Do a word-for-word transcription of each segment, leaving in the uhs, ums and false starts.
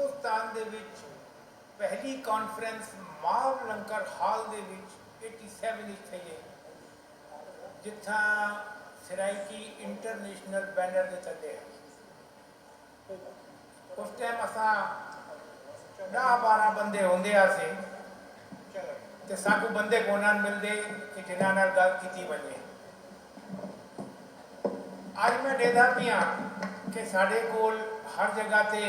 ہندوستان دے وچ پہلی کانفرنس ماو لنکر ہال دے وچ ایٹی سیون وچ تھئی ہے، جتھاں سرائیکی انٹرنیشنل بینر دے تلے ہے۔ اس ٹائم اساں ݙاہ ٻارہاں بندے ہوندے ہاسے تے ساکوں بندے کونان ملدے کہ جنہاں نال ڳالھ کیتی ونڄے۔ اڄ میں ݙیہدا پیاں کہ ساݙے کول ہر جگہ تے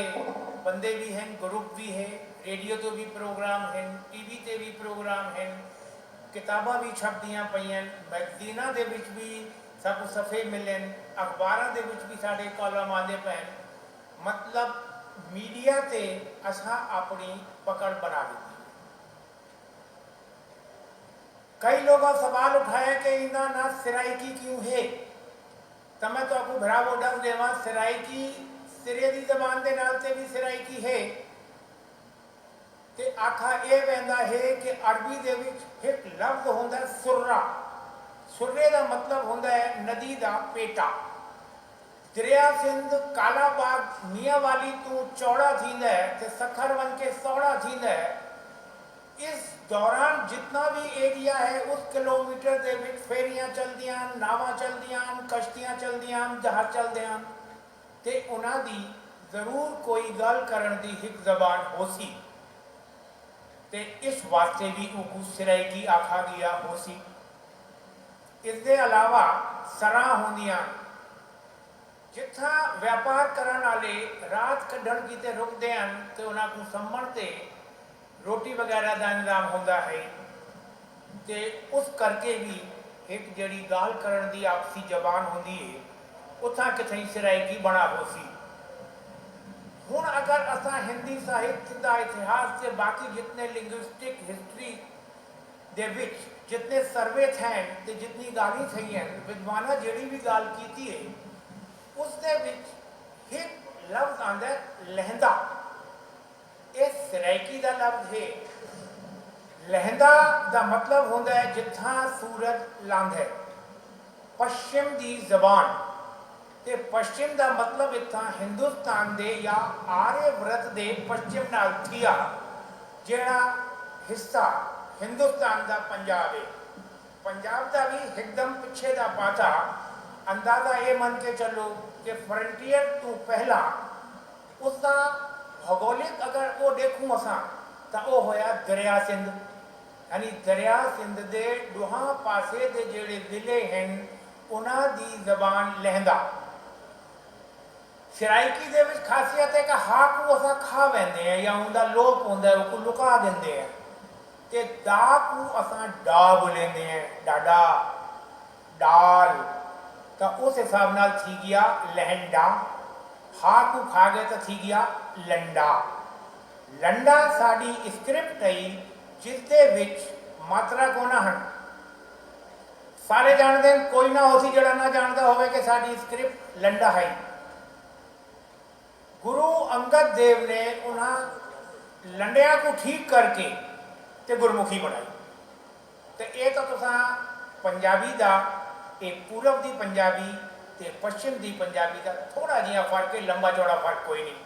بندے وی ہن، گروپ وی ہے، ریڈیو تے وی پروگرام ہن، ٹی وی تے وی پروگرام ہن، کتاباں وی چھپدیاں پئین، میگزیناں دے وچ وی ساکوں صفحے ملن، اخباراں دے وچ وی ساݙے کالم آندے پئن۔ مطلب میڈیا تے اساں اپݨی پکڑ بݨا ݙتی۔ کئی لوگاں سوال اٹھایا کہ ایندا ناں سرائیکی کیوں ہے؟ تاں میں تہاکوں بھراوو ݙس ݙیواں، سرائیکی سرے دی زبان دے نال تے وی سرائیکی ہے۔ تے آکھا اے ویندا ہے کہ عربی دے وچ ہک لفظ ہوندا ہے سرہ۔ سرے دا مطلب ہوندا ہے ندی دا پیٹا۔ دریا سندھ کالا باغ میاں والی توں چوڑا تھیندا ہے تے سکھر ونڄ کے سوڑھا تھیندا ہے۔ اس دوران جتنا بھی ایریا ہے اس کلومیٹر دے وچ فیریاں چلدیاں ہن، ناواں چلدیاں ہن، کشتیاں چلدیاں ہن، جہاز چلدے ہن۔ تے انہاں دی ضرور کوئی ڳالھ کرݨ دی ہک زبان ہوسی تے اس واسطے وی اوکوں سرائیکی آکھا ڳیا ہوسی۔ اس دے علاوہ سراں ہوندیاں ہن جتھاں ویاپار کرݨ آلے رات کڈھݨ کیتے رکدے ہن تے انہاں کوں سمݨ تے روٹی وغیرہ دا انتظام ہوندا ہئی تے اس کرکے وی ہک جیڑھی ڳالھ کرݨ دی آپسی زبان ہوندی ہے اتھاں کتھائیں سرائیکی بݨا ہوسی۔ ہݨ اگر اساں ہندی ساہت دا اتہاس تے باقی جتنے لنگوسٹک ہسٹری دے وچ جتنے سروے تھئن تے جتنی ڳالھیں تھئین ودواناں جیڑھی وی ڳالھ کیتی ہے اس دے وچ ہک لفظ آندا ہے لہندا۔ اے سرائیکی دا لفظ ہے۔ لہندا دا مطلب ہوندا ہے جتھاں سورج لاندھے۔ پشچم دی زبان تے پشچم دا مطلب اتھاں ہندوستان دے یا آریہ ورت دے پشچم نال تھیا جیڑھا حصہ ہندوستان دا پنجاب ہے۔ پنجاب دا وی ہکدم پچھے دا پاسا اندازہ اے من کے چلو کہ فرنٹیئر توں پہلاں اس دا بھگولک اگر او ݙیکھوں اساں تاں او ہویا دریا سندھ، یعنی دریا سندھ دے ݙوہاں پاسے دے جیڑھے ضلعے ہن انہاں دی زبان لہندا۔ سرائیکی دے وچ خاصیت ہے کہ ہا کوں اساں کھا ویندے ہیں یا اوندا لوپ ہوندا ہے اوکوں لکا گھندے ہیں تے دا کوں اساں ڈا بولیندے ہیں، ڈاڈا، ڈال، تاں اس حساب نال تھی گیا لہنڈا، ہا کوں کھا گئے تاں تھی گیا لنڈا۔ لنڈا ساݙی اسکرپٹ ہئی جس دے وچ ماترا کوناں ہن۔ سارے ڄاݨدے ہن، کوئی نہ ہوسی جیڑھا نہ ڄاݨدا ہووے کہ ساݙی اسکرپٹ لنڈا ہئی۔ گرو انگد دیو نے انہاں لنڈیاں کوں ٹھیک کر کے تے گرمکھی بݨائی۔ تے اے تاں تساں پنجابی دا، اے پورب دی پنجابی تے پشچم دی پنجابی دا تھوڑا جیہاں فرق ہے، لمبا چوڑا فرق کوئی نئیں۔